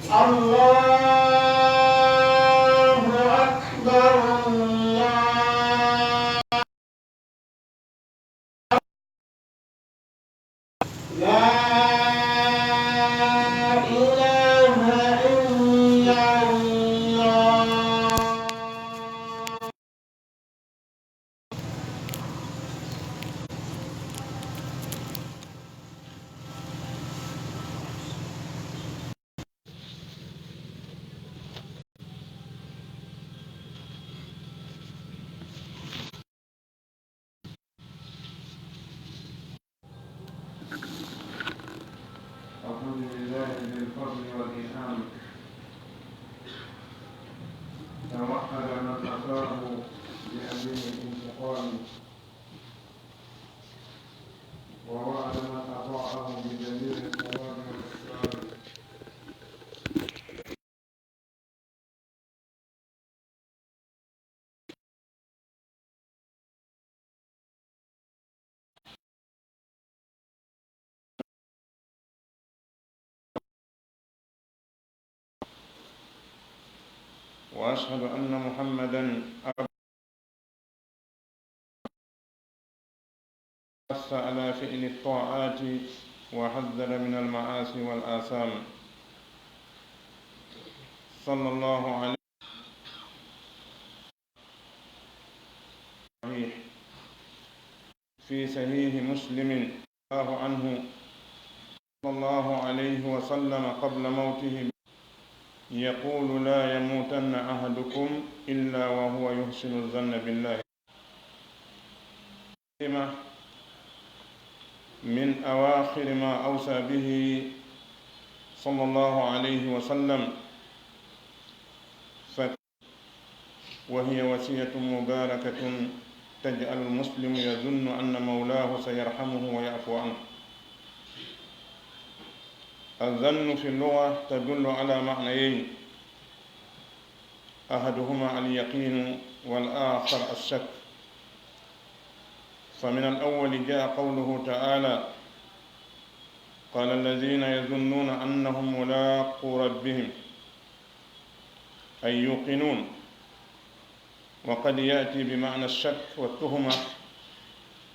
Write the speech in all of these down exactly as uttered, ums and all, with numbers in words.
الله أكبر، الله. لا إله إلا الله. الحمد لله ذي الفضل والإنعام. توحد من أتاه بعظيم الانتقام، ووعد من أطاعه بجميل الثواب والإكرام. وأشهد أن محمدا عبده، حث على فعل الطاعات وحذر من المعاصي والآثام، صلى الله عليه. صحيح. في صحيح مسلم، الله عنه، صلى الله عليه وسلم قبل موته يقول: لا يموتن أحدكم إلا وهو يحسن الظن بالله. من أواخر ما أوصى به صلى الله عليه وسلم، ف-، وهي وصية مباركة تجعل المسلم يظن أن مولاه سيرحمه ويعفو عنه. الظن في اللغة تدل على معنيين، أحدهما اليقين والآخر الشك. فمن الأول جاء قوله تعالى: قال الذين يظنون أنهم ملاقو ربهم، أي يوقنون. وقد يأتي بمعنى الشك والتهمة،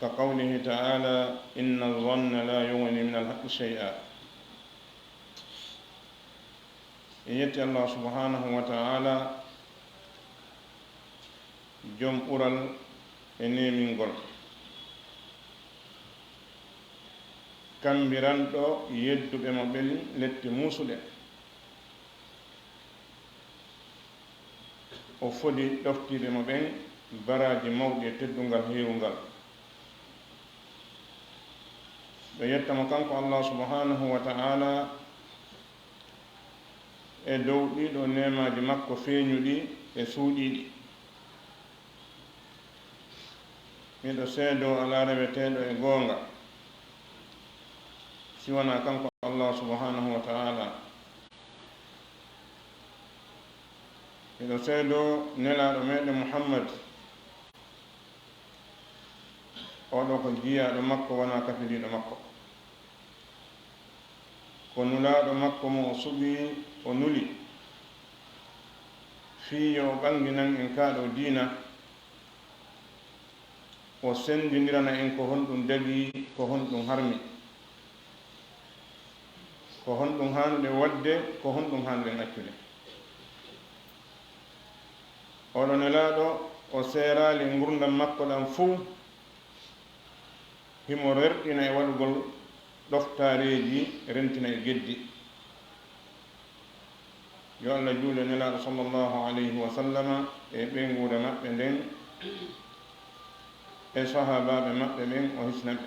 كقوله تعالى: إن الظن لا يغني من الحق شيئا. En yetti Allah subhanahu wa ta'ala, jom ɓural e neemingol, kambiranɗo yedduɓe mo ɓen lette muusuɗe. O fodi ɗoftiiɓe mo ɓen baraaji mawɗi e teddungal heerungal. Ɓe yetta mo kanko Allah subhanahu wa ta'ala e dow ɗiɗo neemaaji makko feeñuɗi e suuɗiiɗi. Miɗo seedoo alaa reweteeɗo e goonga si wanaa kanko Allah subhanahu wa ta'ala. Miɗo seedoo nelaaɗo meɗen Muhammad, oo ɗoo ko jiyaaɗo makko, wanaa kafiliiɗo makko. Ko nulaaɗo makko mo o suɓii, o nuli, fii yo o ɓannginan en kaa ɗoo diina, o senndindirana en ko honɗum dagii, ko honɗum harmi, ko honɗum haanuɗen waɗde, ko honɗum haanuɗen accude. Oɗo nelaaɗo, o seeraali e ngurndan makko ɗan fow, himo rerɗina e waɗugol ɗoftaareeji, rentina e geddi. Yo Allah juulu e nelaaɗo sallallahu alayhi wa sallama e ɓeynguure maɓɓe nden e sahaabaaɓe maɓɓe ɓen, o hisna ɓe.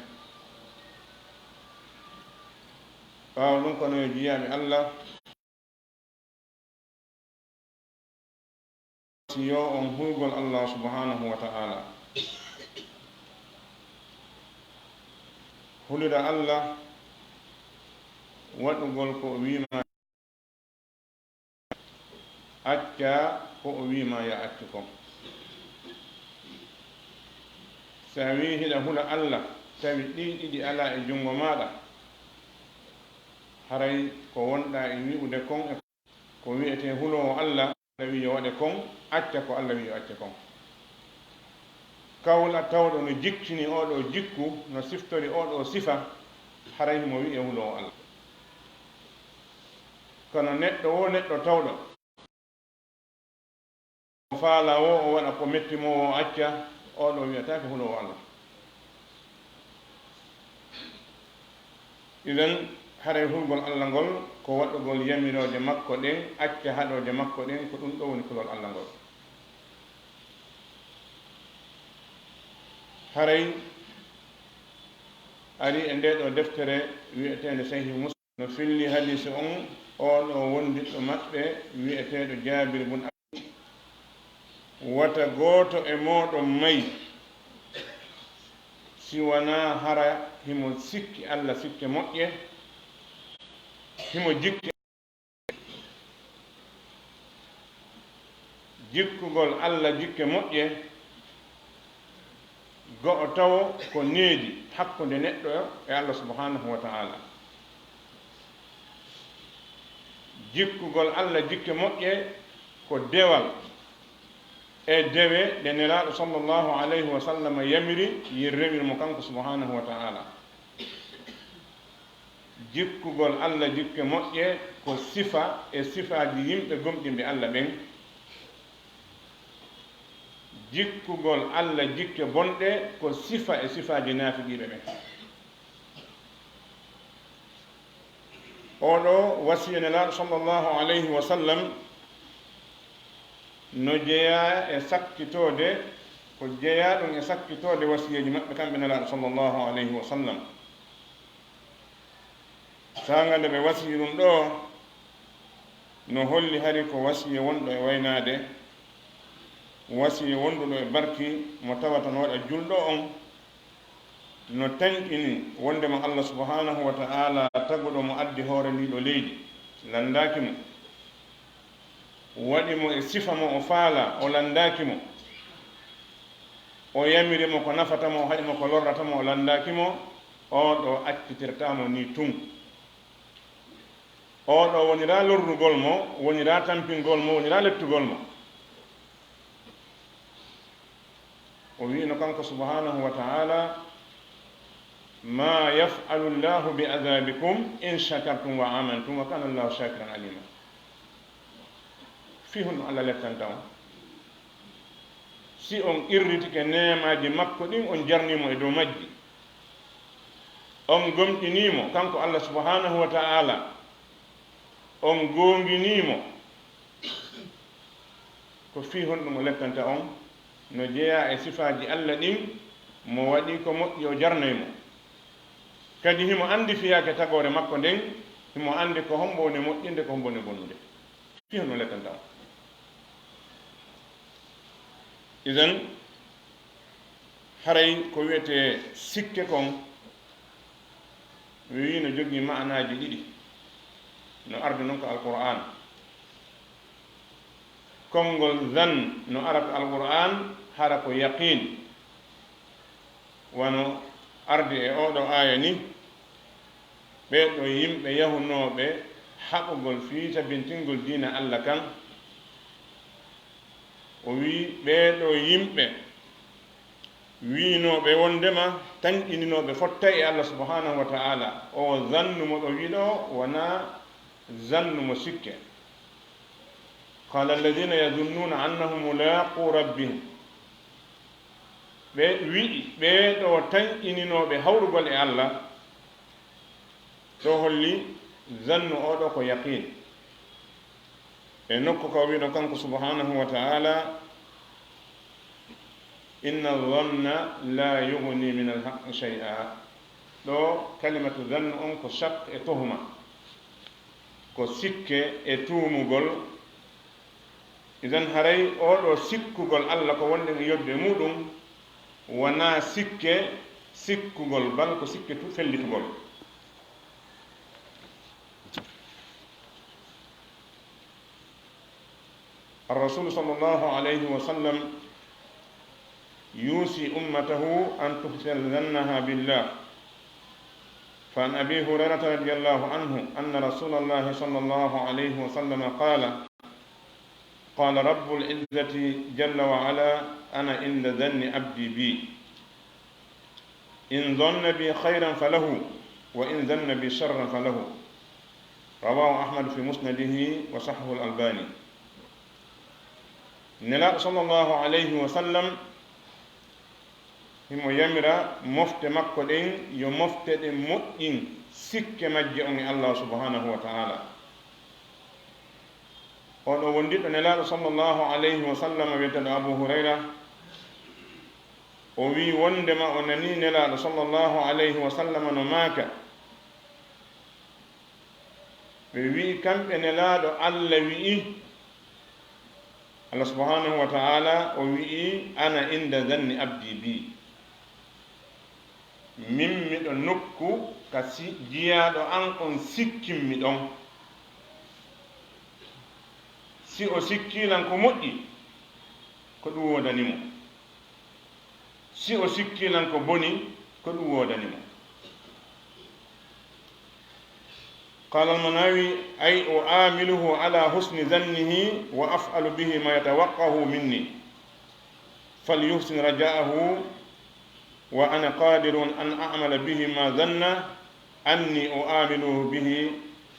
Ɓaawo ɗum, kono yo jiyaaɓe Allah, si yo on hulgol Allah subhanahu wa ta'ala. Hulira Allah, waɗugol ko o wiima, acca ko o wiima ya accu kon. Si a wii hiɗa hula Allah, tawi ɗin ɗiɗi alaa e junngo maaɗa, haray ko wonɗaa e wi'ude kon e Ko wi'etee huloowo Allah, Allah wi'i yo waɗe kon, acca ko Allah wi'i yo acce kon. Kawla tawɗo no jikkini oo ɗoo jikku, no siftori oo ɗoo sifa, haray himo wi'ee huloowo Allah. Kono neɗɗo woo neɗɗo tawɗo, o faala woo o waɗa ko metti mo woo o acca, oo ɗoo wi'ataake huloowo Allah. Idan, haray hulgol Allah ngol ko waɗugol yamirooje makko ɗen, acca haɗooje makko ɗen, ko ɗum ɗoo woni kulol Allah ngol. Haray ari e ndee ɗoo deftere wi'eteende Sahih Muslim, no filli hadiisi on, oo ɗoo wondiɗɗo maɓɓe wi'eteeɗo Jaabir bun Abdullah, wata gooto e mooɗon may si wanaa hara himo sikki Allah sikke moƴƴe, himo jikki jikkugol Allah jikke moƴƴe, go'o tawo ko needi hakkunde neɗɗo e Allah subhanahu wa ta'ala. Jikkugol Allah jikke moƴƴe ko dewal e dewe ɗe Nelaaɗo sallallahu alayhi wa sallam yamiri, yen rewir mo kanko subhanahu wa ta'ala. Jikkugol Allah jikke moƴƴe ko sifa e sifaaji yimɓe gomɗinɓe Allah ɓen. Jikkugol Allah jikke bonɗe ko sifa e sifaaji naafiqiiɓe ɓen. Oo ɗoo wasiya Nelaaɗo sallallahu alayhi wa sallam no jeyaa e sakkitoode, ko jeyaa ɗum e sakkitoode wasiyeeji maɓɓe kamɓe Nelaaɗo sallallahu alayhi wa sallam. Saanga nde ɓe wasiyii ɗum ɗoo, no holli hari ko wasiya wonɗo e waynaade, wasiya wonduɗo e barki, mo tawata no waɗa julɗo on, no tanƴini wondema Allah subhanahu wa ta'ala taguɗo mo addi hoore ndii ɗoo leydi, lanndaaki mo. Waɗi mo e sifa mo o faalaa, o lanndaaki mo. O yamiri mo ko nafata mo, o haɗi mo ko lorrata mo, o lanndaaki mo. Oo ɗoo accitirtaa mo nii tun. Oo ɗoo woniraa lorrugol mo, woniraa tampingol mo, woniraa lettugol mo. O wi'ino kanko subhanahu wa ta'ala, "Ma yaf'alu Allahu bi adhabikum in shakartum wa amantum wa kana Allahu shakiran alima." Fii honno Allah lettanta on si on qirritike neemaaji makko ɗin, on jarnii mo e dow majji, on gomɗinii mo kanko Allah subhanahu wa ta'ala, on goonginii mo? Ko fii honɗum o lettanta on? No jeyaa e sifaaji Allah ɗin, mo waɗi ko moƴƴi o jarnay mo. Kadi himo anndi fiyaake tagoore makko nden, himo anndi ko hombo woni moƴƴinde, ko hombo woni bonnude. Fii honɗum o lettanta on? Idan, haray ko wi'etee sikke kon, mi wi'i no jogii ma'anaaji ɗiɗi. No ardi non ko Alqur'aan. Konngol zan no ara ko Alqur'aan, hara ko yaqiin. Wano ardi e oo ɗoo aaya ni, ɓee ɗoo yimɓe yahunooɓe haɓugol fii tabintingol diina Allah kan, o wi'i, ɓee ɗoo yimɓe wi'unooɓe wondema tanƴininooɓe fottay e Allah subhanahu wa ta'ala, oo zannu mo ɓe wi'i ɗoo wonaa zannu mo sikke. Qala alladhina yadhunnuna annahum mulaqu rabbihim. Ɓe wi'i, ɓee ɗoo tanƴininooɓe hawrugol e Allah, ɗoo holli zannu oo ɗoo ko yaqiin. E nokku ka o wi'no kanko subhanahu wa ta'ala, "Inna dhanna la yughni min al-haqqi shay'a." Ɗoo kalimatu zannu on ko shakk e tuhuma, ko sikke e tuumugol. Idan haray oo ɗoo sikkugol Allah ko wonɗen e yodde e muuɗum, wonaa sikke sikkugol, bal ko sikke tu-, fellitugol. Ar-Rasulu sallallahu alayhi wa sallam yusi ummatahu an tuhsina zannaha billah. فعن أبي هريرة رضي الله عنه أن رسول الله صلى الله عليه وسلم قال: قال رب العزة جل وعلا: أنا عند ظن عبدي بي، إن ظن بي خيرا فله، وإن ظن بي شرا فله. رواه أحمد في مسنده وصححه الألباني. Nelaaɗo sallallahu alayhi wa sallam himo yamira mofte makko ɗen yo mofte ɗen moƴƴin sikke majje on e Allah subhanahu wa ta'ala. Oɗo wondiɗɗo Nelaaɗo sallallahu alayhi wa sallam wiyeteeɗo Abu Hurayra, o wi'i wondema o nanii Nelaaɗo sallallahu alayhi wa sallam no maaka, ɓe wi'i kamɓe Nelaaɗo Allah wi'i, Allah subhanahu wa ta'ala o wi'i: "Ana inda zanni abdi bi." Min miɗo nokku ka si-, jiyaaɗo an on sikkinmi ɗon. Si o sikkii lan ko moƴƴi, ko ɗum woodani mo. Si o sikkii lan ko boni, ko ɗum woodani mo. قال المناوي: أي أعامله على حسن ظنه وأفعل به ما يتوقعه مني، فليحسن رجاءه وأنا قادر أن أعمل به ما ظن أني أعامله به،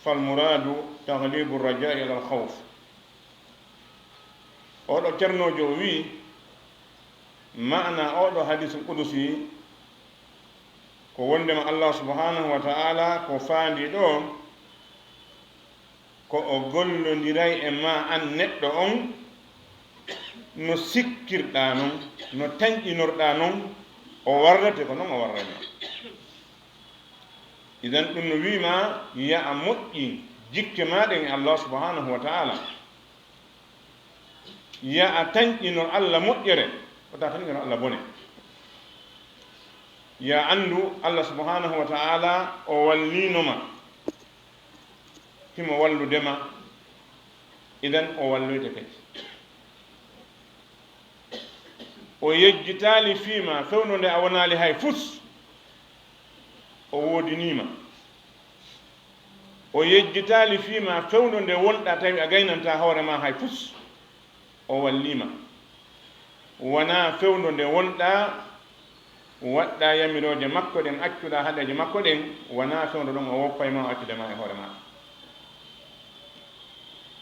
فالمراد تغليب الرجاء على الخوف. Oɗo cernoojo o wi'i, maana oɗo hadiisul qudusi ko wondema Allah subhanahu wa ta'ala ko faandi ɗo, ko o gollondiray e ma an neɗɗo on, no sikkirɗaa non, no tanƴinorɗaa non, o warrete ko non o warrayma. Idan ɗum no wi'ma, ya a moƴƴin jikke ma ɗen e Allah subhanahu wa ta'ala. Ya a tanƴinor Allah moƴƴere, wota tanƴinor Allah bone. Ya anndu Allah subhanahu wa ta'ala o walliino ma, himo wallude ma, idan o walloyte kadi. O yejjitaali fii ma fewndo nde a wonaali hay fus, o woodinii ma. O yejjitaali fii ma fewndo nde wonɗaa tawi a gaynantaa hoore ma hay fus, o wallii ma. Wanaa fewndo nde wonɗaa, waɗɗaa yamirooje makko ɗen, accuɗaa haɗeeje makko ɗen, wanaa fewndo ɗon o woppay ma, o accude ma e hoore ma.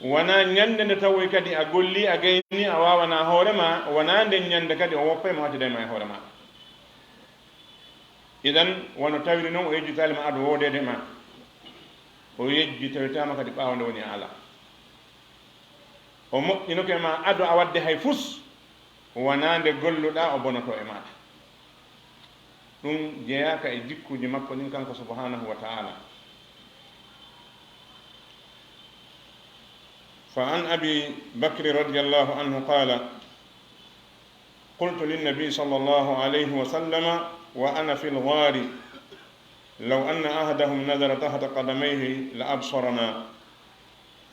Wanaa ñande nde tawoy kadi a gollii, a gaynii, a waawanaa hoore ma, wanaa nden ñande kadi o woppay ma, o accuday ma e hoore ma. Idan, wano tawiri non, o yejjitaali ma ado woodeede ma. O yejjitoytaama kadi ɓaawo nde woni a alaa. O moƴƴinoke ma ado a waɗde hay fus, wanaa nde golluɗaa o bonoto e maaɗa. Ɗum jeyaaka e jikkuuji makko ɗin kanko subhanahu wa ta'ala. فعن أبي بكر رضي الله عنه قال: قلت للنبي صلى الله عليه وسلم وأنا في الغار: لو أن أحدهم نظر تحت قدميه لأبصرنا.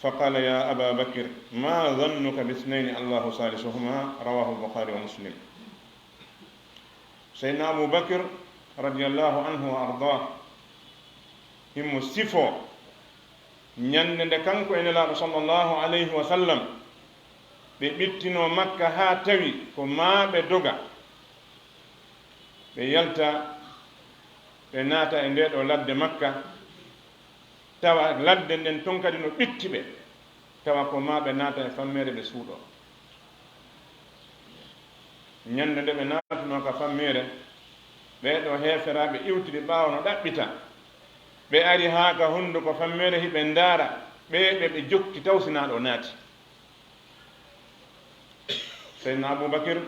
فقال: يا أبا بكر، ما ظنك باثنين الله ثالثهما؟ رواه البخاري ومسلم. Seydina Abu Bakr, radiyallahu anhu wa ardah, himo sifoo ñande nde kanko e Nelaaɗo sallallahu alayhi wa sallam ɓe ɓittinoo Makka haa tawi ko maa ɓe doga, ɓe yalta, ɓe naata e ndee ɗoo ladde Makka, tawa ladde nden ton kadi no ɓitti ɓe, tawa ko maa ɓe naata e fammeere ɓe suuɗoo. Ñande nde ɓe naatunoo ka fammeere, ɓee ɗoo heeferaaɓe iwtiri ɓaawo no ɗaɓɓita. Ɓe ari haa ka hunduko fammeere hiɓe ndaara, ɓee ɓe ɓe jokki taw si Nelaaɗo naati. Seydina Abubakir,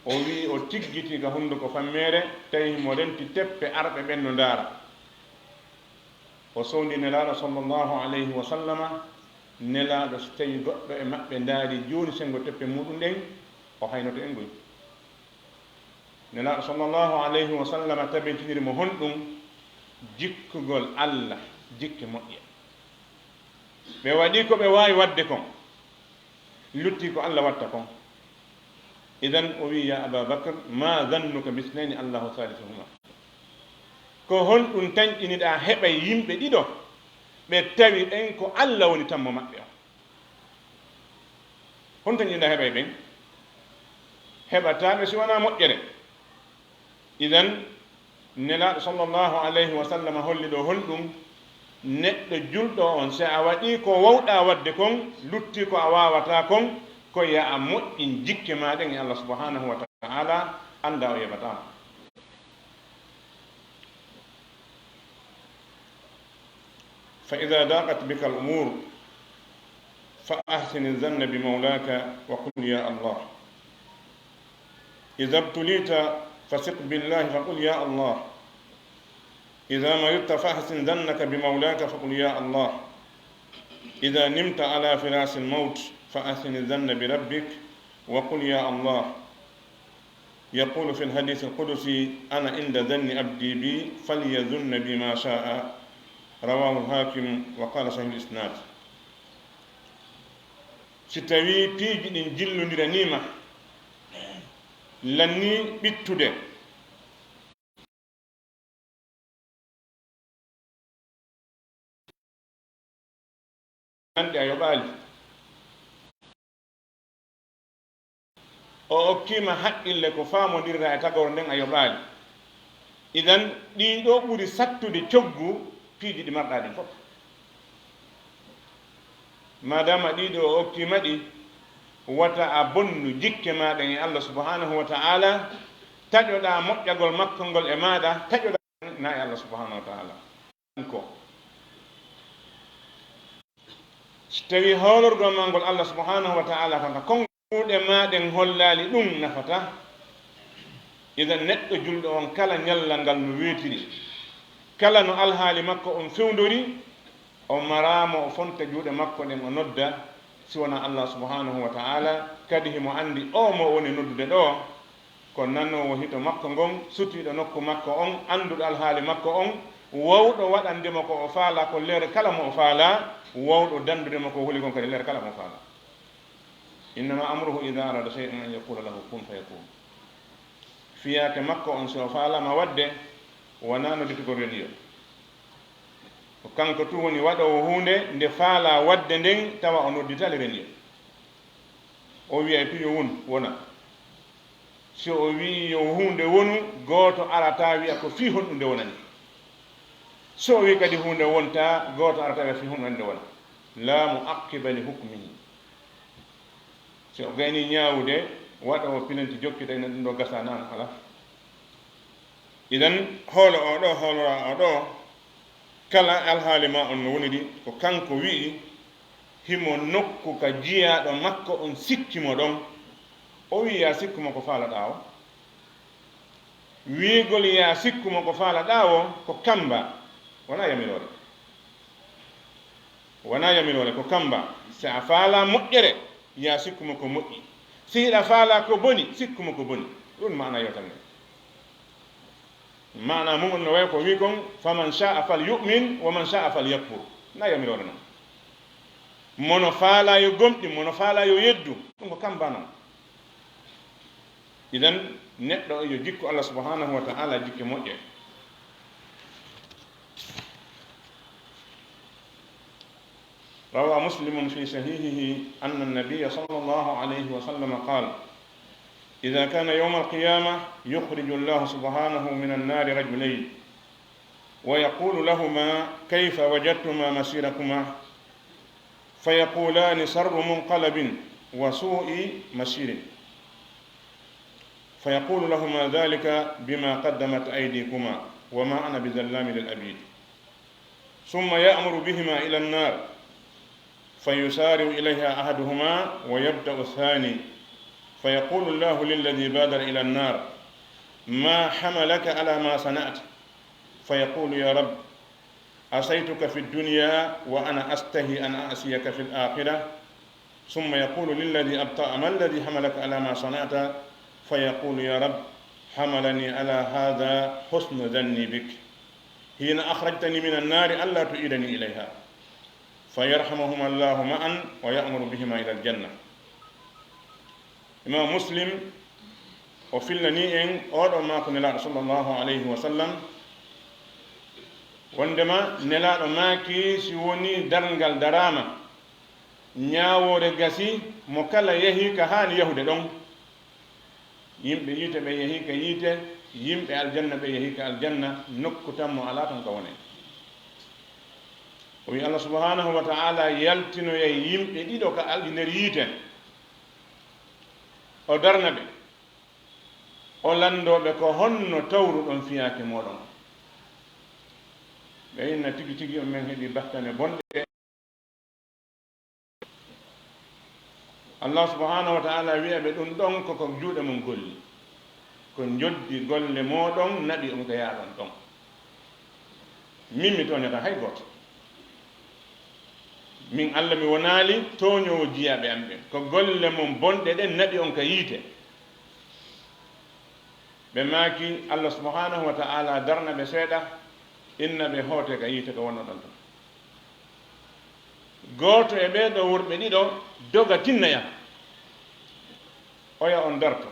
o wi'i o tiggitii ka hunduko fammeere, tawi himo renti teppe arɓe ɓen no ndaara. O sowndi Nelaaɗo sallallahu alayhi wa sallama, Nelaaɗo so tawi goɗɗo e maɓɓe ndaari jooni senngo teppe muuɗum ɗen, o haynoto en goy. Nelaaɗo sallallahu alayhi wa sallama tabintiniri mo honɗum? Jikkugol Allah jikke moƴƴe. Ɓe waɗi ko ɓe waawi waɗde kon, lutti ko Allah watta kon. Idan o wi'i, "Ya Aba Bakr, ma zannuka bisnayni Allahu salisuhuma?" Ko honɗum tanƴiniɗaa heɓay yimɓe ɗiɗo ɓe tawi ɓen ko Alla woni tammo maɓɓe on? Honto ñinda heɓay ɓen? Heɓataa ɓe si wanaa moƴƴere. Idan, Nelaaɗo sallallahu alayhi wa sallam holli ɗo honɗum? Neɗɗo julɗo on, si a waɗii ko wawɗaa waɗde kon, luttii ko a waawataa kon, ko yo a moƴƴin jikke maa ɗen e Allah subhanahu wa ta'ala, anndaa o yeɓataa ma. فإذا ضاقت بك الأمور فأحسن الظن بمولاك وقل يا الله. إذا ابتليت فثق بالله فقل يا الله. إذا مرضت فأحسن ظنك بمولاك فقل يا الله. إذا نمت على فراش الموت فأحسن الظن بربك وقل يا الله. يقول في الحديث القدسي: أنا عند ظن عبدي بي فليظن بي ما شاء. رواه الحاكم وقال صحيح الإسناد. Si tawii piiji ɗin jillondiranii ma, lannii ɓittude, nanɗe a yoɓaali. O okkiima haqqille ko faamondirraa e tagoro nden, a yoɓaali. Idan, ɗii ɗoo ɓuri sattude coggu piiji ɗi marɗaa ɗin fof. Maadaama ɗii ɗoo o okkiima ɗi, wata a bonnu jikke maa ɗen e Allah subhanahu wa ta'ala, taƴoɗaa moƴƴagol makko ngol e maaɗa, taƴoɗaa na e Allah subhanahu wa ta'ala. Ko si tawii hoolorgol maa ngol Allah subhanahu wa ta'ala kan ka konguɗe maa ɗen hollaali ɗum nafata, idan neɗɗo julɗo on kala ñalla ngal no weetiri, kala no alhaali makko on fewndori, o maraa mo o fonta juuɗe makko ɗen o nodda, si wonaa Allah subhanahu wa ta'ala, kadi himo anndi o mo woni noddude ɗoo, ko nanoowo hito makko ngon, sutiiɗo nokku makko on, annduɗo alhaali makko on, wawɗo waɗande mo ko o faalaa, ko leere kala mo o faalaa, wawɗo danndude mo ko o huli kon kadi leere kala mo o faalaa. إنما أمره إذا أراد شيئا أن يقول له كن فيكون. Fiyaake makko on, si o faalaama waɗde, wonaa nodditugol reniyo. Ko kanko tun woni waɗoowo huunde, nde faalaa waɗde nden, tawa o nodditaali reniyo. O wi'ay tun yo won, wona. Si o wi'ii yo huunde wonu, gooto arataa wi'a ko fii honɗun nde wonani. Si o wi'ii kadi huunde wontaa, gooto arataa wi'a fii honɗun nde wona. لا معقب لحكمه. Si o gaynii ñaawude, waɗoowo pilinti jokkita ina ɗum ɗoo gasaa naam, alaa. Idan, hoolo oo ɗoo, hooloraa oo ɗoo, kala alhaali maa on no woniri, ko kanko wi'i, himo nokku ka jiyaaɗo makko on sikki mo ɗon. O wi'i, yaa sikku mo ko faalaɗaa o. Wi'ugol yaa sikku mo ko faalaɗaa o, ko kamba, wonaa yamiroore. Wonaa yamiroore, ko kamba. Si a faalaa moƴƴere, yaa sikku mo ko moƴƴi. Si hiɗa faalaa ko boni, sikku mo ko boni. Ɗun maana yewtere nden. Maana mun on no wayi ko wi'i kon, فمن شاء فليؤمن ومن شاء فليكفر. Na yamiroore non. Mo no faalaa yo gomɗin, mo no faalaa yo yeddu. Ɗun ko kamba non. Idan, neɗɗo yo jikku Allah subhanahu wa ta'ala jikke moƴƴe. روى مسلم في صحيحه أن النبي صلى الله عليه وسلم قال: إذا كان يوم القيامة يخرج الله سبحانه من النار رجلين، ويقول لهما: كيف وجدتما مسيركما؟ فيقولان: شر منقلب وسوء مشير. فيقول لهما ذلك بما قدمت أيديكما وما أنا بظلام للعبيد. ثم يأمر بهما إلى النار، فيسارع إليها أحدهما ويبدأ الثاني، فيقول الله للذي بادر إلى النار: ما حملك على ما صنعت؟ فيقول: يا رب، عصيتك في الدنيا وأنا أستحي أن أعصيك في الآخرة. ثم يقول للذي أبطأ: ما الذي حملك على ما صنعت؟ فيقول: يا رب، حملني على هذا حسن ظني بك حين أخرجتني من النار ألا تعيدني إليها. فيرحمهما الله معا ويأمر بهما إلى الجنة. Imam Muslim, o fillanii en oo ɗoo maaku Nelaaɗo sallallahu alayhi wa sallam, Wondema Nelaaɗo maaki, si wonii darngal daraama, ñaawoore gasii mo kala yahii ka haani yahude ɗon. Yimɓe yiite ɓen yahii ka yiite, yimɓe aljanna ɓen yahii ka aljanna, nokku tan mo alaa ton ka wonee. O wi'i, Allah subhanahu wa ta'ala yaltinoyay yimɓe ɗiɗo ka al-, nder yiite, o darna ɓe, o lanndoo ɓe ko honno tawruɗon fiyaake mooɗon. Ɓe inna, tigi tigi on men heɓi battane bonɗe. Allah subhanahu wa ta'ala wi'a ɓe, ɗun ɗon ko ko juuɗe mon golli, ko njoddi golle mooɗon naɓi on ka yaaɗon ɗon. Min mi tooñata hay gooto. Min Allah mi wonaali tooñoowo jiyaaɓe am ɓen. Ko golle mon bonɗe ɗen naɓi on ka yiite. Ɓe maaki, Allah subhanahu wa ta'ala darna ɓe seeɗa, inna ɓe hoote ka yiite ka wonnoɗon ton. Gooto e ɓee ɗoo worɓe ɗiɗo doga tinna yaha. Oya on darto.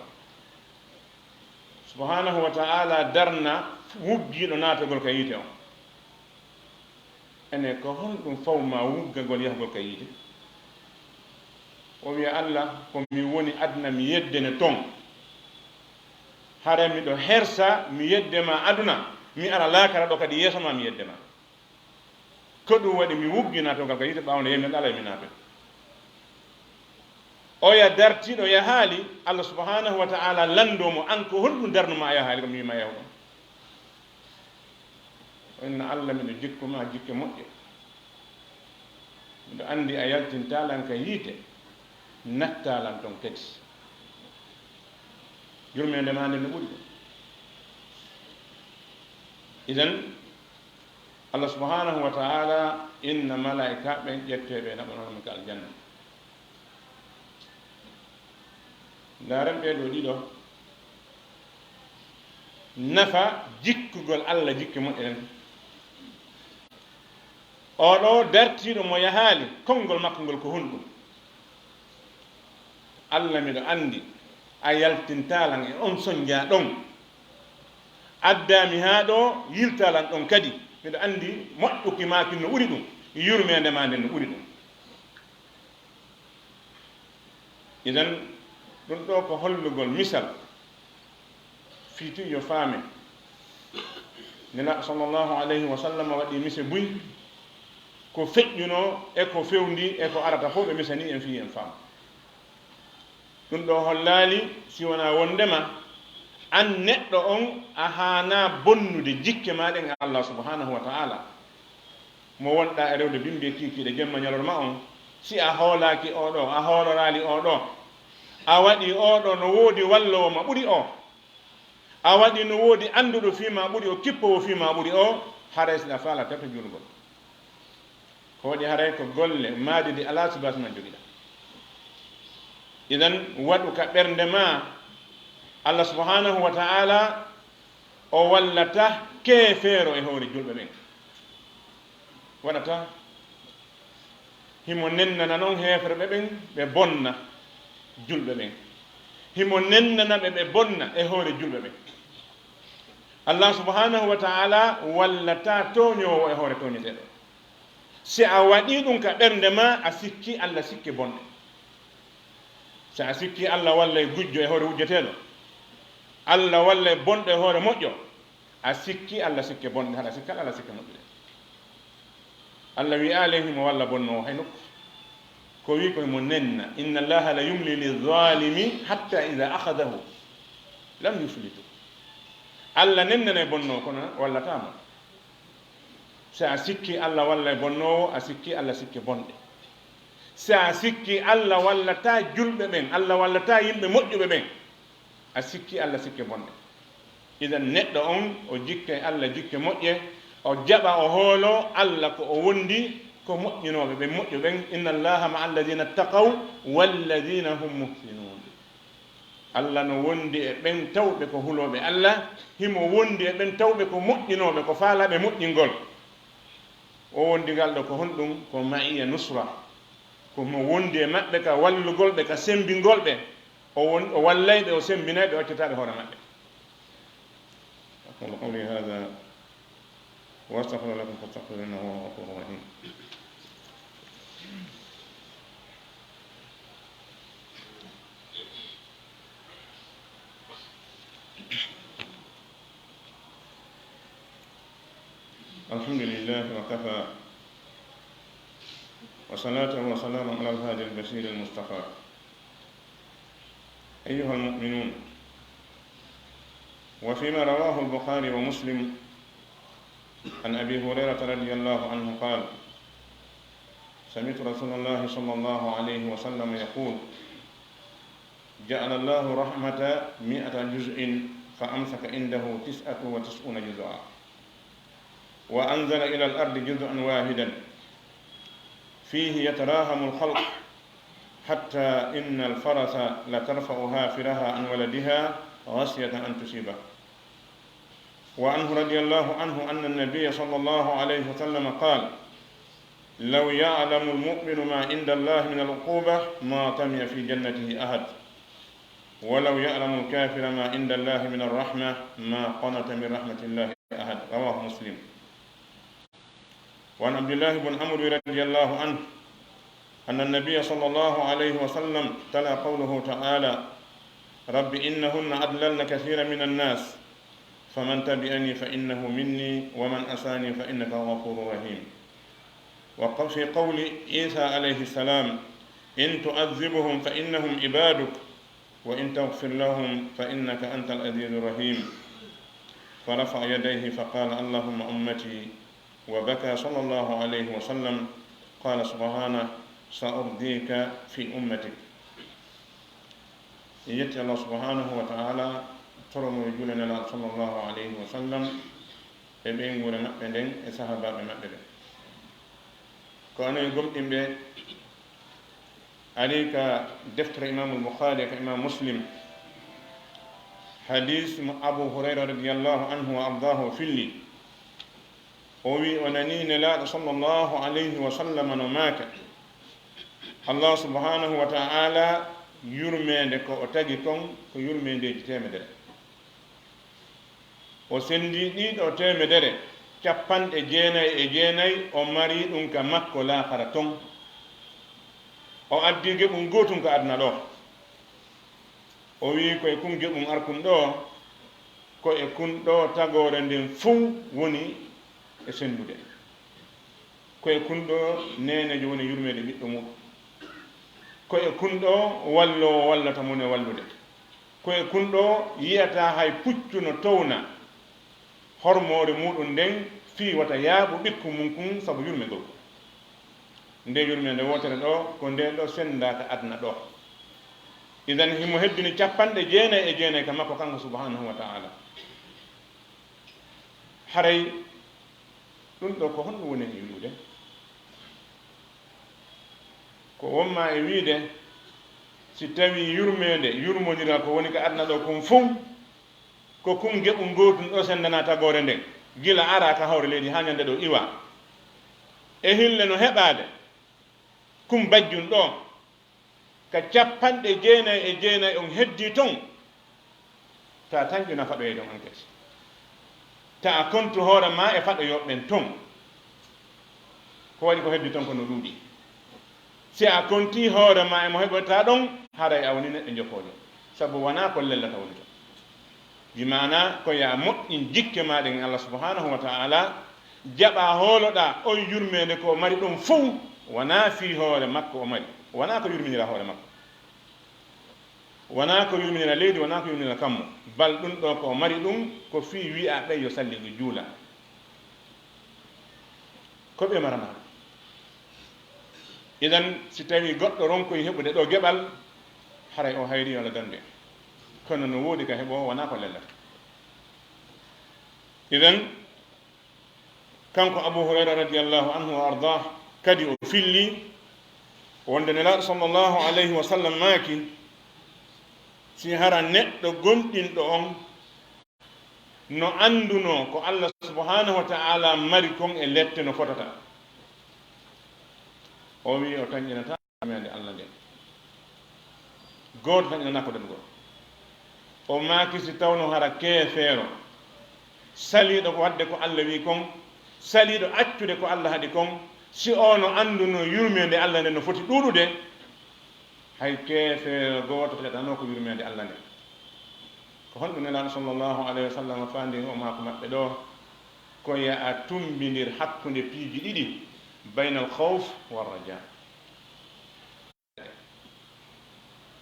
Subhanahu wa ta'ala darna wuggiiɗo naatagol ka yiite on. Ene ko honɗun faw ma wuggagol yahgol ka yiite? O wi'a, Allah, ko mi woni aduna mi yeddene ton. Hara miɗo hersa mi yedde ma aduna, mi ara laakara ɗoo kadi yeeso ma mi yedde ma. Ko ɗun waɗi mi wuggi naatogal ka yiite, ɓaawo nde yimɓe ɗalay mi naatoy. Oya dartiiɗo yahaali, Allah subhanahu wa ta'ala lanndoo mo, an ko honɗun darnu ma a yahaali, ko mi wi'i ma yahu ɗon. O inna, Allah, miɗo jikku ma jikke moƴƴe. Miɗo anndi a yaltintaa lan ka yiite, nattaa lan ton kadi. Yurmeende ma nden no ɓuri ɗun. Idan, Allah subhanahu wa ta'ala inna malaa'ika ɓen ƴettee ɓe naɓanoo mi ka aljanna. Ndaaren ɓee ɗoo ɗiɗo nafa jikkugol Allah jikke moƴƴe ɗen. Oo ɗoo dartiiɗo mo yahaali, konngol makko ngol ko honɗun? Allah, miɗo anndi a yaltintaa lan e on sonjaa ɗon. Addaa mi haa ɗoo, yiltaa lan ɗon kadi. Miɗo anndi moƴƴuki maa kin no ɓuri ɗun, yurmeende maa nden no ɓuri ɗun. Idan, ɗun ɗoo ko hollugol misal fii tun yo faame. Nelaaɗo sallallahu alayhi wa sallam waɗii mise buy, ko feƴƴunoo e ko fewndii e ko arata fow ɓe misanii en fii en faam. Ɗun ɗoo hollaali si wonaa wonndema an neɗɗo on a haanaa bonnude jikke maa ɗen e Allah subhanahu wa ta'ala. Mo wonɗaa e rewde bimbi e kiikiiɗe jemma ñalorma on, si a hoolaaki oo ɗoo, a hooloraali oo ɗoo, a waɗii oo ɗoo no woodi walloowo ma ɓuri oo, a waɗii no woodi annduɗo fii maa ɓuri oo, kippoowo fii maa ɓuri oo, haray si ɗa faala tato juulgol. Ko waɗi haray ko golle maadi ɗi alaa sibaasi man jogiɗaa. Idan, waɗu ka ɓernde maa, Allah subhanahu wa ta'ala o wallata keefeero e hoore julɓe ɓen. Waɗata. Himo nennana non heeferɓe ɓen, ɓe bonna julɓe ɓen. Himo nennana ɓe, ɓe bonna e hoore julɓe ɓen. Allah subhanahu wa ta'ala wallata tooñoowo e hoore tooñeteeɗo. Si a waɗii ɗun ka ɓernde maa, a sikki Allah sikke bonɗe. Si a sikki Allah wallay gujjo e hoore wujjeteeɗo, Allah wallay bonɗo e hoore moƴƴo, a sikki Allah sikke bonɗe, hara sikka Allah sikke moƴƴuɗe. Allah wi'aali himo walla bonnoowo hay nokku. Ko wi'i ko himo nenna, "Inna Allaha la yumli lizalimi hatta idha akhadhahu lam yuflitu." Allah nennanay bonnoowo, kono wallataa mo. Si a sikki Allah wallay bonnoowo, a sikki Allah sikke bonɗe. Si a sikki Allah wallataa julɓe ɓen, Allah wallataa yimɓe moƴƴuɓe ɓen, a sikki Allah sikke bonɗe. Idan, neɗɗo on, o jikkay Allah jikke moƴƴe, o jaɓa, o hoolo Allah ko o wondi ko moƴƴinooɓe ɓen, moƴƴuɓe ɓen. "Inna Allaha ma'a alladhina ttaqaw walladhina hum muhsinun." Allah no wondi e ɓen tawɓe ko hulooɓe Allah, himo wondi e ɓen tawɓe ko moƴƴinooɓe, ko faalaaɓe moƴƴingol. O wondigal ɗoo ko honɗun? Ko ma'iya nusra. Ko mo wondi e maɓɓe ka wallugol ɓe, ka sembingol ɓe. O won-, o wallay ɓe, o sembinay ɓe, o accataa ɓe hoore maɓɓe. أقول قولي هذا وأستغفر لكم فاستغفروه إنه هو الغفور الرحيم. الحمد لله وكفى، وصلاة وسلام على الهادي البشير المصطفى. أيها المؤمنون، وفيما رواه البخاري ومسلم عن أبي هريرة رضي الله عنه قال: سمعت رسول الله صلى الله عليه وسلم يقول: جعل الله رحمة مائة جزء فأمسك عنده تسعة وتسعون جزءا، وأنزل إلى الأرض جزءا واحدا فيه يتراحم الخلق، حتى إن الفرس لترفع حافرها عن ولدها خشية أن تصيبه. وعنه رضي الله عنه أن النبي صلى الله عليه وسلم قال: لو يعلم المؤمن ما عند الله من العقوبة ما طمع في جنته أحد، ولو يعلم الكافر ما عند الله من الرحمة ما قنط من رحمة الله أحد. رواه مسلم. وعن عبد الله بن عمرو رضي الله عنه أن النبي صلى الله عليه وسلم تلا قوله تعالى: رب إنهن أضللن كثيرا من الناس فمن تبعني فإنه مني ومن عصاني فإنك غفور رحيم. وفي قول عيسى عليه السلام: إن تعذبهم فإنهم عبادك وإن تغفر لهم فإنك أنت العزيز الرحيم. فرفع يديه فقال: اللهم أمتي. وبكى صلى الله عليه وسلم. قال سبحانه: سأرضيك في أمتك. En yetti Allah subhanahu wa ta'ala, toro mo e juule Nelaaɗo sallallahu alayhi wa sallam, e ɓeynguure maɓɓe nden, e sahabaaɓe maɓɓe ɓen. Ko onon gomɗinɓe, ari ka deftere Imamul Bukhari e ka Imam Muslim, hadis mo Abu Hurayra radiyallahu anhu wa ardahu o filli. O wi, o nani Nelaaɗo sallallahu alayhi wa sallam no maaka: Allah subhanahu wa ta'ala, yurmeende ko o tagi kon ko yurmeendeeji teemedere. O senndi ɗii ɗoo teemedere, capanɗe jeenay e jeenay, o mari ɗum ka makko laakara ton. O addi geɓum gootun ka aduna ɗoo. O wi'i, ko e kun geɓum arkun ɗoo, ko e kun ɗoo tagoore nden fow woni e senndude. Ko e kun ɗoo neeneejo woni yurmeede ɓiɗɗo muuɗum. Ko e kun ɗoo walloowo wallata mo e wallude. Ko e kun ɗoo yi'ataa hay puccu no towna hormoore muuɗum nden fii wata yaaɓu ɓikkun mun kun sabu yurmeegol kun. Nde yurmeende wootere ɗoo, ko ndeen ɗoo senndaa ka aduna ɗoo. Idan himo heddini capanɗe jeenay e jeenay ka makko kanko subhanahu wa ta'ala. Haray ɗum ɗoo ko honɗum woni e wi'ude? Ko wonmaa e wi'ude, si tawii yurmeende, yurmondiral ko woni ka aduna ɗoo kon fow, ko kun geɓum gootun ɗoo senndanaa tagoore nden, gila araa ka hawre leydi haa ñande ɗoo iwa. E hille no heɓaade kun bajjun ɗoo, ka capanɗe jeenay e jeenay on heddii ton, ta tanƴu nafa ɓee ɗon ankati. Ta a kontu hoore maa e faɗoyooɓe ɓen ton. Ko waɗi ko heddii ton ko no ɗuuɗi. Si a kontii hoore maa e mo heɓoytaa ɗon, haray a woni neɗɗo jokoojo. Sabu wanaa ko lellata woni ton. Bi maana ko yo a moƴƴin jikke maa ɗen e Allah subhanahu wa ta'ala, jaɓaa hooloɗaa on yurmeende ko o mari ɗon fow, wanaa fii hoore makko o mari. Wanaa ko yurminira hoore makko. Wanaa ko yurminira leydi, wanaa ko yurminira kammu. Bal ɗum ɗoo ko o mari ɗum, ko fii wi'a ɓen yo salligu juula. Ko ɓe maranaa. Idan, si tawii goɗɗo ronkoyi heɓude ɗoo geɓal, haray o hayrii yo Allah dandu en. Kono no woodi ka heɓoowo, wanaa ko lellata. Idan, kanko Abu Hurayra radiyallahu anhu wa ardah, kadi o filli wonde Nelaaɗo sallallahu alayhi wa sallam maaki, si hara neɗɗo gomɗinɗo on no anndunoo ko Allah subhanahu wa ta'ala mari kon e lette no fotata, o wi'i o tanƴinata yurmeende Allah nden. Gooto tan ina nako daɗugol. O maaki, si tawno hara keefeero saliiɗo ko waɗde ko Allah wi'i kon, Saliiɗo accude ko Alla haɗi kon, si o no annduno yurmeende Alla nden no foti ɗuuɗude, hay keefeero gooto taƴatanoo ko yurmeende Alla nden. Ko honɗum Nelaaɗo sallallahu alayhi wa sallam faandi o maako maɓɓe ɗoo? Ko yo a tummbindir hakkunde piiji ɗiɗi, baynal khawf wa raja.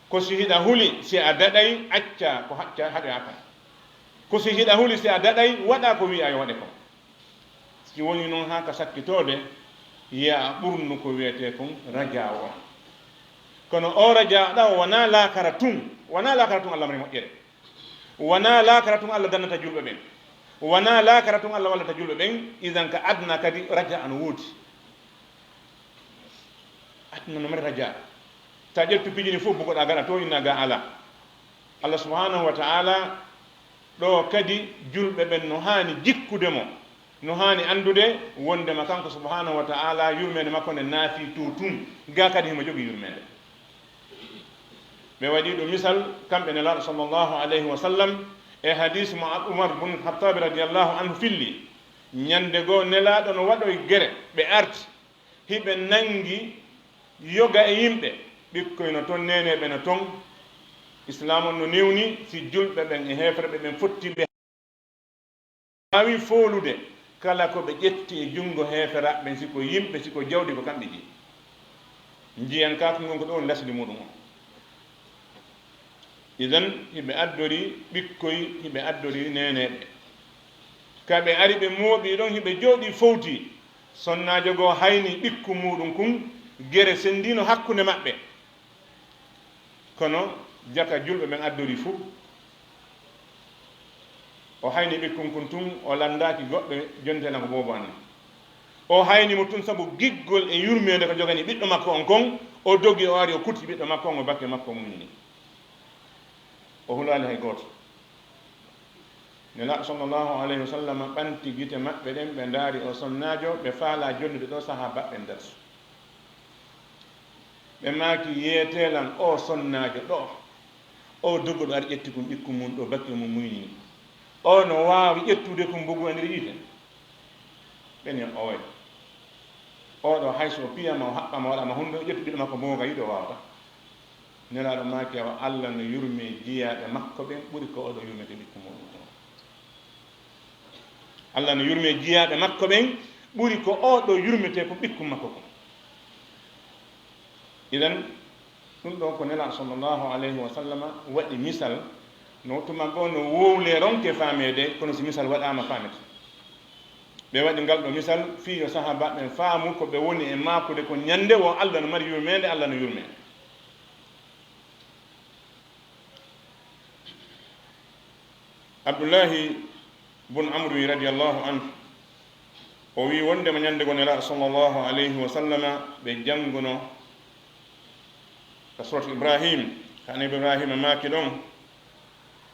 Ko si hiɗa huli, si a daɗay, acca ko hacca haɗoyaa kan. Ko si hiɗa huli, si a daɗay, waɗa ko wi'aa yo waɗe kon. Si woni non haa ka sakkitoode, yo a ɓurnu ko wi'etee kon rajaa on. Kono o rajaa ɗa o wanaa laakara tun, wanaa laakara tun Alla mari moƴƴere. Wanaa laakara tun Alla dannata julɓe ɓen. Wanaa laakara tun Alla wallata julɓe ɓen, idan ka aduna kadi rajaa no woodi. Aduna no mari rajaa. Ta ƴettu piiji ɗin fof bugoɗaa gaɗa to inna ga ala. Allah subhanahu wa ta'ala ɗo kadi julɓe ɓen no haani jikkude mo, no haani anndude wondema kanko subhanahu wa ta'ala yurmeende makko nde naati to tun, ga kadi himo jogii yurmeende. Ɓe waɗi ɗum misal kamɓe Nelaaɗo sallallahu alayhi wa sallam e hadis mo Umar bun Khattabi radiyallahu anhu filli. Ñande goo Nelaaɗo no waɗoy gere, ɓe arti hiɓe nangi yoga e yimɓe, ɓikkoy no ton, neeneeɓe no ton. Islaam on no newni si julɓe ɓen e heeferɓe ɓen fottiɓe. Waawi foolude kala ko ɓe ƴetti e junngo heeferaaɓe ɓen, si ko yimɓe, si ko jawdi, ko kamɓe jeyi. Njiyan kaaku ngon ko ɗo woni lasli muuɗum on. Idan, hiɓe addori ɓikkoy, hiɓe addori neeneeɓe. Ka ɓe ari ɓe mooɓi ɗon, hiɓe jooɗi fowti. Sonnaajo goo hayni ɓikku muuɗum kun, gere senndiino hakkunde maɓɓe. Kono jaka julɓe ɓen addori fuu, o hayni ɓikkun kun tun, o lanndaaki goɗɗo jonte na ko boobo an. O hayni mo tun sabu giggol e yurmeende ko jogani ɓiɗɗo makko on kon, o dogi, o ari, o kutti ɓiɗɗo makko on, o bakke makko muñini. O hulaali hay gooto. Nelaaɗo sallallahu alayhi wa sallam ɓanti gite maɓɓe ɗen, ɓe ndaari o sonnaajo, ɓe faalaa jonnude ɗo sahaabaaɓe ɓen darsu. Ɓe maaki, yeetee lan o sonnaajo ɗo, o doguɗo ari ƴetti kun ɓikku mun ɗo, bakke mun muynii. O no waawi ƴettude kun bugu aniri yiite? Ɓen yo owe. Oɗo hay so o piyama, o haɓɓama, o waɗama hunde, o ƴettu ɓiɗɗo makko booga yiɗo, o waawata. Nelaaɗo maaki, awa Alla no yurmee jiyaaɓe makko ɓen ɓuri ko oɗo yurmetee ɓikku muuɗum on. Alla no yurmee jiyaaɓe makko ɓen ɓuri ko oɗo yurmetee ko ɓikku makko kon. Idan, ɗum ɗon ko Nelaaɗo sallallahu alayhi wa sallama waɗi misal, no tuma goo no wowlee ronke faameede, kono si misal waɗaama faamete. Ɓe waɗi ngal ɗo misal fii yo sahaabaaɓe ɓen faamu ko ɓe woni e maakude kon ñande woo, Alla no mari yurmeende, Alla no yurmee. Abdullahi bun Amru wi radiyallahu anhu, o wi wondema ñande goo Nelaaɗo sallallahu alayhi wa sallama ɓe jannguno ka surat Ibrahim, ka Annabi Ibrahima maaki ɗon,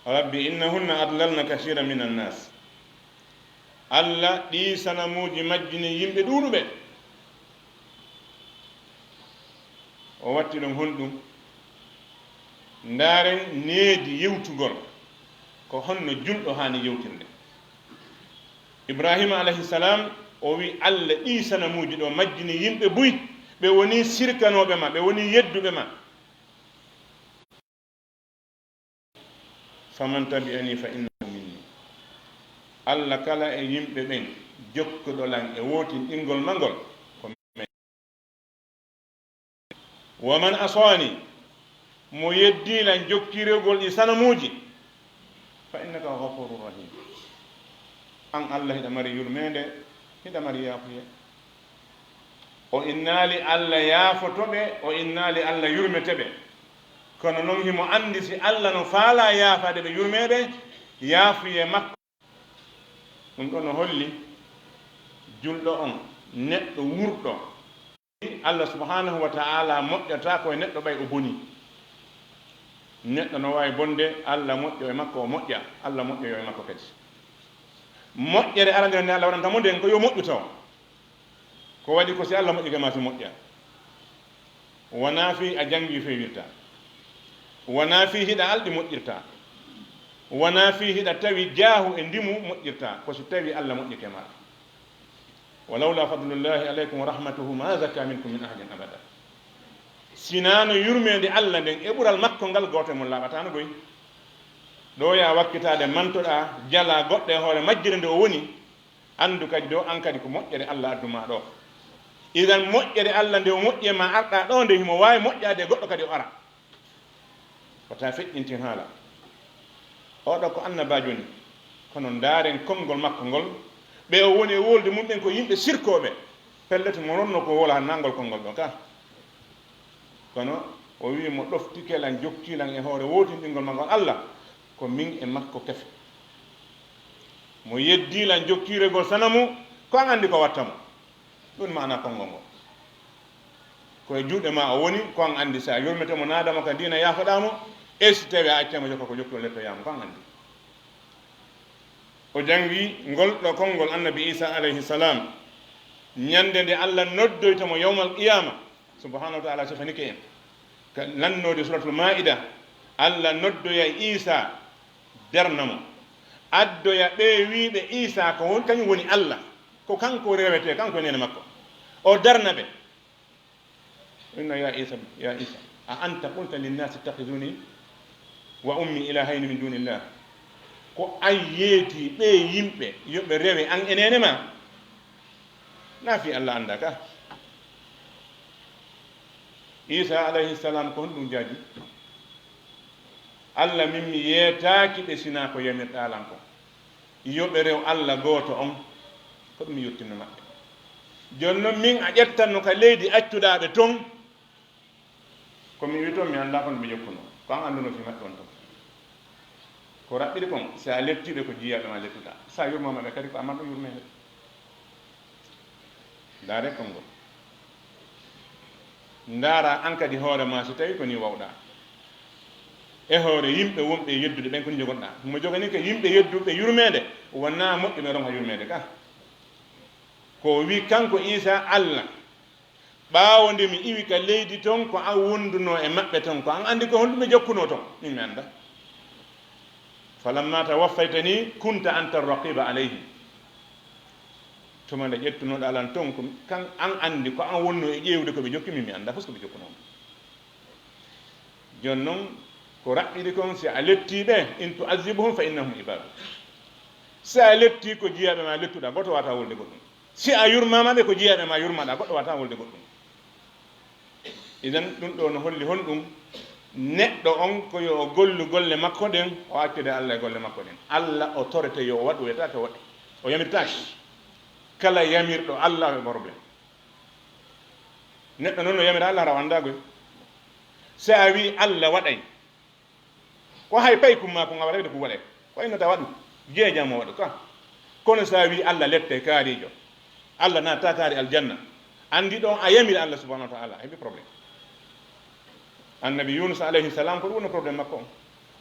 Rabbi innahunna adlalna kasiran min annas. Alla, ɗii sanamuuji majjini yimɓe ɗuuɗuɓe. O watti ɗum honɗum? Ndaaren needi yewtugol. Ko honno julɗo haani yewtirde? Ibrahima alayhi salam, o wi, Alla, ɗii sanamuuji ɗo majjini yimɓe buy, ɓe woni sirkanooɓe ma, ɓe woni yedduɓe ma. Faman tabi'ani fa innahu minni. Alla, kala e yimɓe ɓen jokkuɗo lan e wootinɗingol ma ngol, ko men. Wa man asani, mo yeddii lan jokkirgol ɗi sanamuuji, fa innaka ghafurur rahim. An Alla, hiɗa mari yurmeende, hiɗa mari yaafuye. O innaali Alla yaafoto ɓe, o innaali Alla yurmete ɓe. Kono non himo anndi si Alla no faalaa yaafaade ɓe yurmee ɓe, yaafuye makko. Ɗum ɗon no holli julɗo on, neɗɗo wuurɗo. Alla subhanahu wa ta'ala moƴƴata ko e neɗɗo ɓay o boni. Neɗɗo no waawi bonde, Alla moƴƴo e makko, o moƴƴa, Alla moƴƴoyo e makko kadi. Moƴƴere arande nde Alla waɗanta mo nden ko yo moƴƴu taw. Ko waɗi ko si Alla moƴƴike ma si moƴƴa. Wonaa fii a janngi feewirta. Wonaa fii hiɗa alɗi moƴƴirta. Wonaa fii hiɗa tawi jaahu e ndimu moƴƴirta. Ko si tawi Alla moƴƴike ma. "Wa lawla fadlullahi alaykum wa rahmatuhu ma zaka minkum min ahadin abada." Sinaano yurmeende Allah nden e ɓural makko ngal, gooto e mon laaɓataano goy. Ɗo ya wakkitaade mantoɗaa, jalaa goɗɗo e hoore majjere nde o woni, anndu kadi ɗo an kadi ko moƴƴere Allah addu ma ɗo. Idan moƴƴere Allah nde o moƴƴi e ma arɗaa ɗo nde himo waawi moƴƴaade e goɗɗo kadi o ara. Wata feƴƴintin haala. Oɗo ko annabaajo ni, kono ndaaren konngol makko ngol. Ɓe o woni e wolde mum ɓen ko yimɓe sirkooɓe. Pellet mo ronno ko wola nangol konngol ɗo ka. Kono o wii mo ɗoftike lan, jokki lan e hoore wootinɗingol ma ngol Allah, ko min e makko kefe. Mo yeddi lan jokkiregol sanamu, ko an anndi ko watta mo. Ɗum maana konngol ngol. Ko e juuɗe ma o woni, ko an anndi. So a yurmete mo, naada mo ka diina, yaafoɗaa mo, e si tawi a accay mo jokka ko jokki, o lettoyaa mo, ko an anndi. O janngi ngol ɗo konngol Annabi Isa alayhi salam, ñande nde Allah noddoyta mo yawmal qiyama, subhanahu wa ta'ala sifanike en. Ka lannoode Suratul Maida, Allah noddoya Isa, darna mo. Addoya ɓe wiiɓe Isa ko won, kañum woni Allah, ko kanko rewete, kanko e nene makko. O darna ɓe. Inna ya Isa, ya Isa, a anta qulta linnasi ittakhizuni wa ummi ilahayni min dunillah? Ko an yeeti ɓe yimɓe yo ɓe rewe an e nene ma? Na fi Allah annda ka? Isa alayhi salam ko honɗum jaabi? Allah, min mi yeetaaki ɓe sinaa ko yamirɗaa lan kon. Yo ɓe rew Allah gooto on, ko ɗum mi yottinno maɓɓe. Jooni non min a ƴettanno ka leydi accuɗaa ɓe ton, ko mi wi ton mi anndaa kon ɓe jokkuno, ko an annduno fi maɓɓe on ton. Ko raɓɓiɗi kon, si a lettii ɓe ko jiyaaɓe ma lettuɗaa, si a yurmaama ɓe kadi ko a marɗo yurmeende. Ndaare konngol. Ndaara an kadi hoore ma, si tawi ko ni wawɗa. E hoore yimɓe wonɓe e yeddude ɓen, ko ni jogonɗa. Mo jogani ka yimɓe yedduɓe yurmeende, wona moƴƴo ɓe ronka yurmeende ka. Ko o wi kanko Isa Allah, ɓaawo nde mi iwi ka leydi ton, ko an wonduno e maɓɓe ton, ko an andi ko honɗum ɓe jokkuno ton, min mi anda. Falamma tawaffaytani kunta anta raqiba alayhim. Tuma nde ƴettunoɗa lan ton, ko kan an andi ko an wonno e ƴeewde ko ɓe jokki, min mi anda fus ko ɓe jokkuno. Jooni non, ko raɓɓiɗi kon, si a lettii ɓe, in tu'azzibuhum fa innahum ibaduk. Si a lettii ko jiyaaɓe ma lettuɗa, goto wata wolde goɗɗum. Si a yurmaama ɓe ko jiyaaɓe ma yurmaɗa, goɗɗo wata wolde goɗɗum. Idan ɗum ɗo no holli honɗum? Neɗɗo on ko yo o gollu golle makko ɗen, o accude Allah e golle makko ɗen. Allah o torete yo o waɗu, wiyetaake o waɗi. O yamirtaake. Kala yamirɗo Allah o e problème. Neɗɗo non no yamira Allah, hara o anndaa goy. Si a wi Allah waɗay, ko hay pay kum ma ko nga waɗay de ko waɗay. Ko innata waɗu, jeejamo waɗu ka. Kono si a wi Allah lette kaarijo, Allah na tataari aljanna, andi ɗon a yamiri Allah subhanahu wa ta'ala, heɓi problème. Annabi Yunus alayhi salam ko ɗum woni problème makko on.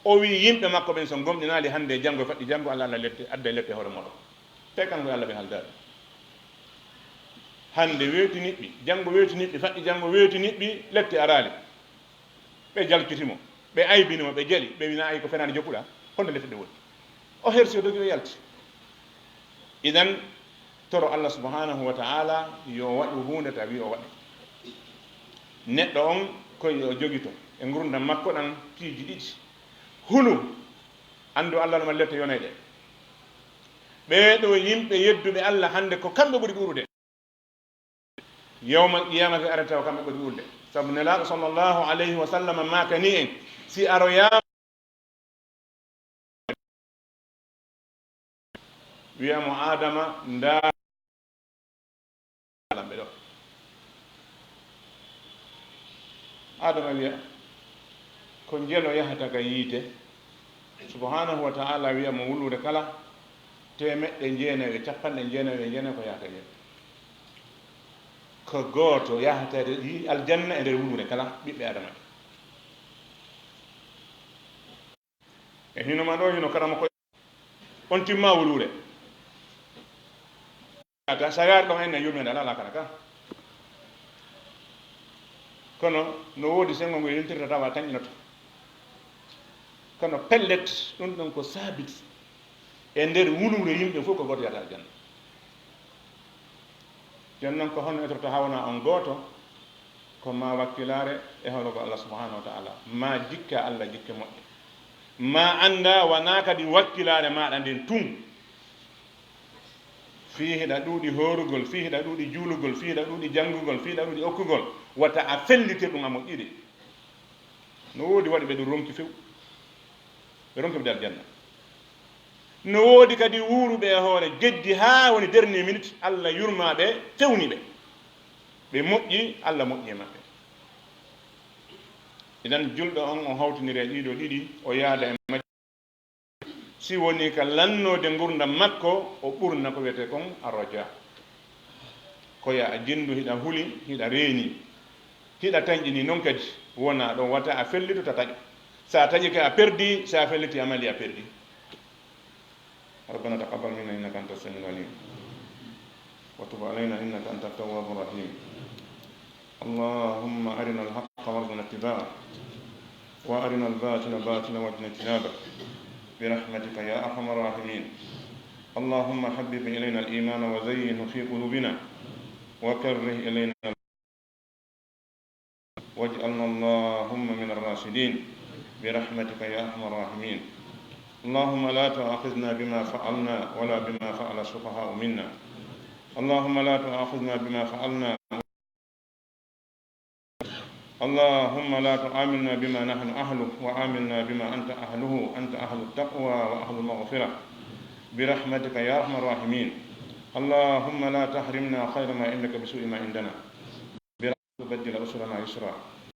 O wi yimɓe makko ɓen so gomɗinaali hannde e janngo, faɗɗi janngo, Allah, Allah lette, adda lette hoore moɗon. Te kanko e Allah ɓe haldaali. Hannde weeti niɓɓi, janngo weeti niɓɓi, faɗɗi janngo weeti niɓɓi, lette araali. Ɓe jalkiti mo, ɓe aybini mo, ɓe jali, ɓe wina ay ko fenaande jokkuɗa, honde lette ɗe woni? O hersi, o dogi, o yalti. Idan, toro Allah subhanahu wa ta'ala yo waɗu huunde tawi o waɗi. Neɗɗo on ko yo jogito e ngurdam makko ɗan piiji ɗiɗi. Hulu, anndu Allah no ma lette yonayɗe. Ɓee ɗo yimɓe yedduɓe Allah hannde ko kamɓe ɓuri ɗuuɗude. Yawmal qiyamati arata tawa kamɓe ɓuri ɗuuɗude. Sabu Nelaaɗo sallallahu alayhi wa sallam maakani en, si aroyaama wiya mo Adama, ndaa lamɓe ɗo. Adama wiya, ko njelo yahata ka yiite. Subhanahu wa ta'ala wiya mo wuluure kala teemeɗɗe jeenayi e capanɗe jeenayi e jeenayi ko yahata njelo. Ko gooto yahata yi aljanna e nder wuluure kala ɓiɓɓe Adama ɓe. E hino ma ɗo, hino karama ko on timma wuluure. Ata sa yaari ɗon en na yurmeende alaa lakara ka. Kono no woodi sengo ngo yiltirta tawa tanƴinoto. Kono pellet, ɗum ɗon ko saabit. E nder wuluure yimɓe fof ko gooto yahata aljanna. Nden noon, ko honno etorto haa wona on gooto? Ko ma wakkilaare e hoolugol Allah subhanahu wa ta'ala, ma jikka Allah jikke moƴƴe, ma annda wona kadi wakkilaare maaɗa nden tun. Fii hiɗa ɗuuɗi hoorugol, fii hiɗa ɗuuɗi juulugol, fii hiɗa ɗuuɗi janngugol, fii hiɗa ɗuuɗi okkugol, wata a fellitir ɗum a moƴƴiri. No woodi waɗuɓe ɗum ronki few, ɓe ronki ɓe aljanna. No woodi kadi wuuruɓe e hoore geddi haa woni dernier minute, Allah yurmaa ɓe, fewni ɓe. Ɓe moƴƴi, Allah moƴƴi e maɓɓe. Idan julɗo on, o hawtindiri e ɗiɗo ɗiɗi, o yaada e majji. Si woni ka lannoode ngurdam makko, o ɓurna ko wiyetee kon arroja. Ko ya a jinndu, hiɗa huli, hiɗa reeni, hiɗa tanƴini, non kadi wona ɗon, wata a fellito ta taƴo. Sa taƴike a perdi, sa felliti a mali a perdi. ربنا تقبل منا إنك أنت السميع العليم وتب علينا إنك أنت التواب الرحيم. اللهم أرنا الحق وارزقنا اتباعه وأرنا الباطل باطلا وارزقنا اجتنابه برحمتك يا أرحم الراحمين. اللهم حبب إلينا الإيمان وزينه في قلوبنا وكره إلينا واجعلنا اللهم من الراشدين برحمتك يا أرحم الراحمين. اللهم لا تؤاخذنا بما فعلنا ولا بما فعل السفهاء منا. اللهم لا تؤاخذنا بما فعلنا. اللهم لا تعاملنا بما نحن أهله وعاملنا بما أنت أهله، أنت أهل التقوى وأهل المغفرة برحمتك يا أرحم الراحمين. اللهم لا تحرمنا خير ما عندك بسوء ما عندنا. برحمتك تبدل أسرنا يسرا.